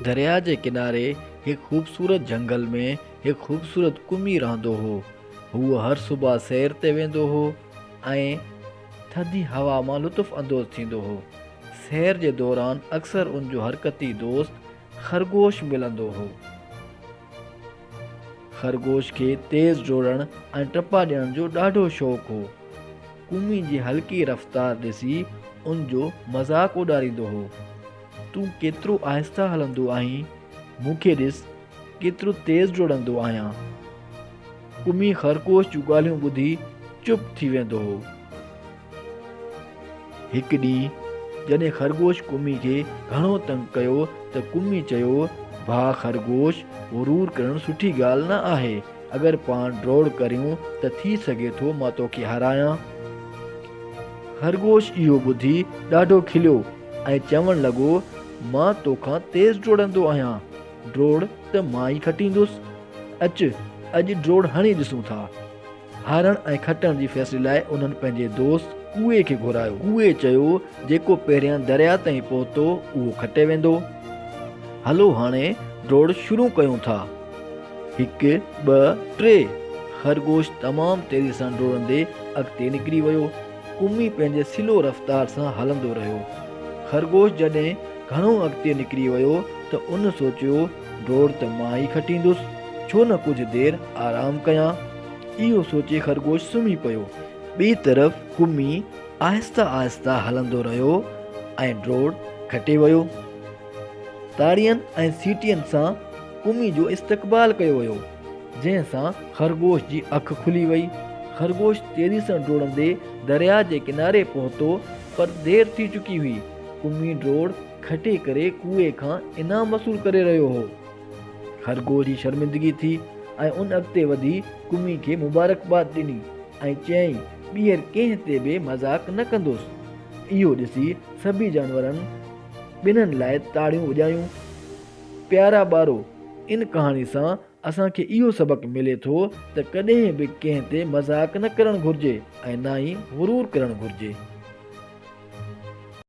درياء جي ڪناري هڪ خوبصورت جهنگل ۾ هڪ خوبصورت ڪمي رهندو هو. هو هر صبح سير تي ويندو هو ۽ ٿڌي هوا مان لطف اندوز ٿيندو هو. سير جي دوران اڪثر ان جو حرڪتي دوست خرگوش ملندو هو. خرگوش کي تيز ڊوڙڻ ۽ ٽپا ڏيڻ جو ڏاڍو شوق هو. ڪمي جي هلڪي رفتار ڏسي ان جو مذاق اڏاريندو هو. تون ڪيترو آهسته هلندو آهين، مون کي ڏس ڪيترو تيز ڊوڙندو آهيان. ڪمي خرگوش جون ڳالهيون ٻڌي چپ ٿي ويندو هو. هڪ ڏينهن جڏهن خرگوش ڪمي کي گهڻو تنگ ڪيو ته ڪمي چيو، ڀاء خرگوش، غرور ڪرڻ سٺي ڳالهه نه آهي. اگر پاڻ ڊوڙ ڪريون ته ٿي سگهي ٿو مان توکي هارايان. خرگوش اهو ٻڌي ڏاڍو کليو ۽ چوڻ لڳو، مان توکان تيز ڊوڙندو آهيان، ڊوڙ ته مان ئي کٽيندس. اچ، اڄ ڊوڙ هڻي ڏسون ٿا. هارڻ ۽ کٽڻ جي فيصلي لاء انهن پنهنجي دوست ڪوئي کي گهرايو. ڪوئي چيو، جيڪو پهريان درياء تائين پهتو، اهو کٽي ويندو. هلو هاڻي ڊوڙ شروع ڪيون ٿا. هڪ، ٻه، ٽي! خرگوش تمام تيزي سان ڊوڙندي اڳتي نڪري ويو. ڪمي پنهنجي سلو رفتار سان هلندو رهيو. خرگوش جڏهن گهڻو اڳتي نڪري ويو ته ان سوچيو، ڊوڙ ته مان ئي کٽيندس، ڇو نه ڪجهه دير آرام ڪيان. اهو سوچي خرگوش سمهي پيو. ٻئي طرف ڪمي آهستي آهستي هلندو رهيو ۽ ڊوڙ کٽي ويو. تاڙين ۽ سيٽين سان ڪمي جو استقبال ڪيو ويو، جنهن سان خرگوش جي اک کلي وئي. خرگوش تيزي سان ڊوڙندي درياء جي ڪناري پهتو، پر دير ٿي چڪي هئي. ڪمي ڊوڙ کٽي ڪري ڪوئي کان انعام وصول ڪري رهيو هو. خرگوش جي شرمندگي ٿي ۽ ان اڳتي وڌي ڪمي کي مبارڪباد ڏني ۽ چيائين، ٻيهر ڪنهن تي به مذاق نه ڪندس. اهو ڏسي سڀني جانورن ٻنهن لاء تاڙيون وڄايون. پيارا ٻارو! ان ڪهاڻي سان اسان کي اهو سبق ملي ٿو ته ڪڏهن به ڪنهن تي مذاق نه ڪرڻ گهرجي ۽ نه ئي غرور ڪرڻ گهرجي.